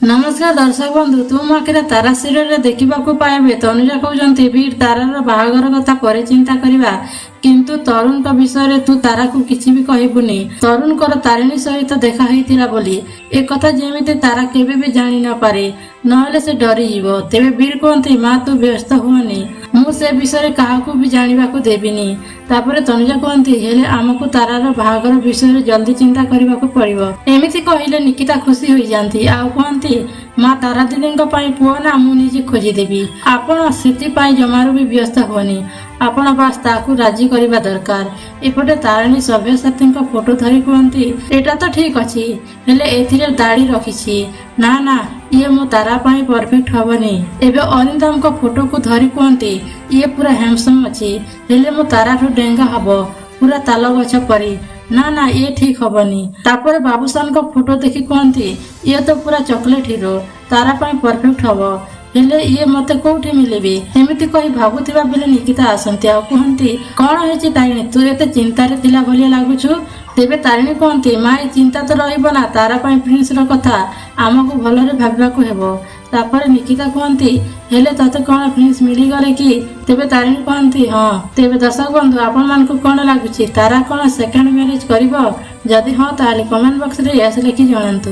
ନମସ୍କାର ଦର୍ଶକ ବନ୍ଧୁ, ତୁ ମୋ ଆଖିରେ ତାରା ସିରିଏଲରେ ଦେଖିବାକୁ ପାଇବେ ତନୁଜା କହୁଛନ୍ତି, ବୀର, ତାରାର ବାହାଘର କଥା ପରେ ଚିନ୍ତା କରିବା, କିନ୍ତୁ ତରୁଣଙ୍କ ବିଷୟରେ ତୁ ତାରାକୁ କିଛି ବି କହିବୁନି। ତରୁଣଙ୍କର ତାରିଣୀ ସହିତ ଦେଖା ହେଇଥିଲା ବୋଲି ଏ କଥା ଯେମିତି ତାରା କେବେ ବି ଜାଣି ନପାରେ, ନହେଲେ ସେ ଡରିଯିବ। ତେବେ ବୀର କୁହନ୍ତି, ମା, ତୁ ବ୍ୟସ୍ତ ହୁଅନି, ମୁଁ ସେ ବିଷୟରେ କାହାକୁ ବି ଜାଣିବାକୁ ଦେବିନି। ତାପରେ ତନୁଜା କୁହନ୍ତି, ହେଲେ ଆମକୁ ତାରାର ବାହାଘର ବିଷୟରେ ଜଲ୍ଦି ଚିନ୍ତା କରିବାକୁ ପଡିବ। ଏମିତି କହିଲେ ନିକିତା ଖୁସି ହୋଇଯାନ୍ତି ଆଉ କୁହନ୍ତି, ମା, ତାରା ଦିଦିଙ୍କ ପାଇଁ ପୁଅ ନା ମୁଁ ନିଜେ ଖୋଜିଦେବି। ଆପଣ ସେଥିପାଇଁ ଜମାରୁ ବି ବ୍ୟସ୍ତ ହୁଅନି। ଆପଣ ବାସ୍ ତାକୁ ରାଜି କରିବା ଦରକାର। ଏପଟେ ତାରିଣୀ ସବ୍ୟସାଥୀଙ୍କ ଫଟୋ ଧରି କୁହନ୍ତି, ଏଇଟା ତ ଠିକ ଅଛି, ହେଲେ ଏଥିରେ ଦାଢି ରଖିଛି। ନା ନା, ଇଏ ମୋ ତାରା ପାଇଁ ପରଫେକ୍ଟ ହବନି। ଏବେ ଅରିନ୍ଦମଙ୍କ ଫଟୋକୁ ଧରି କୁହନ୍ତି, ଇଏ ପୁରା ହ୍ୟାଣ୍ଡସମ୍ ଅଛି, ହେଲେ ମୋ ତାରାଠୁ ଡେଙ୍ଗା ହବ, ପୁରା ତାଲ ଗଛ ପରି। ନା ନା, ଇଏ ଠିକ ହବନି। ତାପରେ ବାବୁସାନଙ୍କ ଫଟୋ ଦେଖି କୁହନ୍ତି, ଇଏ ତ ପୁରା ଚକୋଲେଟ ହିରୋ, ତାରା ପାଇଁ ପରଫେକ୍ଟ ହବ, ହେଲେ ଇଏ ମତେ କୋଉଠି ମିଳିବେ? ଏମିତି କହି ଭାବୁଥିବା ବେଳେ ନିକିତା ଆସନ୍ତି ଆଉ କୁହନ୍ତି, କଣ ହେଇଛି ତାରିଣୀ, ତୁ ଏତେ ଚିନ୍ତାରେ ଥିଲା ଭଳିଆ ଲାଗୁଛୁ? ତେବେ ତାରିଣୀ କୁହନ୍ତି, ମା, ଏ ଚିନ୍ତା ତ ରହିବ ନା। ତାରା ପାଇଁ ପ୍ରିନ୍ସର କଥା ଆମକୁ ଭଲରେ ଭାବିବାକୁ ହେବ। ତାପରେ ନିକିତା କୁହନ୍ତି, ହେଲେ ତତେ କଣ ପ୍ରିନ୍ସ ମିଳିଗଲେ କି? ତେବେ ତାରିଣୀ କୁହନ୍ତି, ହଁ। ତେବେ ଦର୍ଶକ ବନ୍ଧୁ, ଆପଣମାନଙ୍କୁ କଣ ଲାଗୁଛି? ତାରା କଣ ସେକେଣ୍ଡ ମ୍ୟାରେଜ କରିବ? ଯଦି ହଁ, ତାହେଲେ କମେଣ୍ଟ ବକ୍ସରେ ୟେସ୍ ଲେଖି ଜଣାନ୍ତୁ।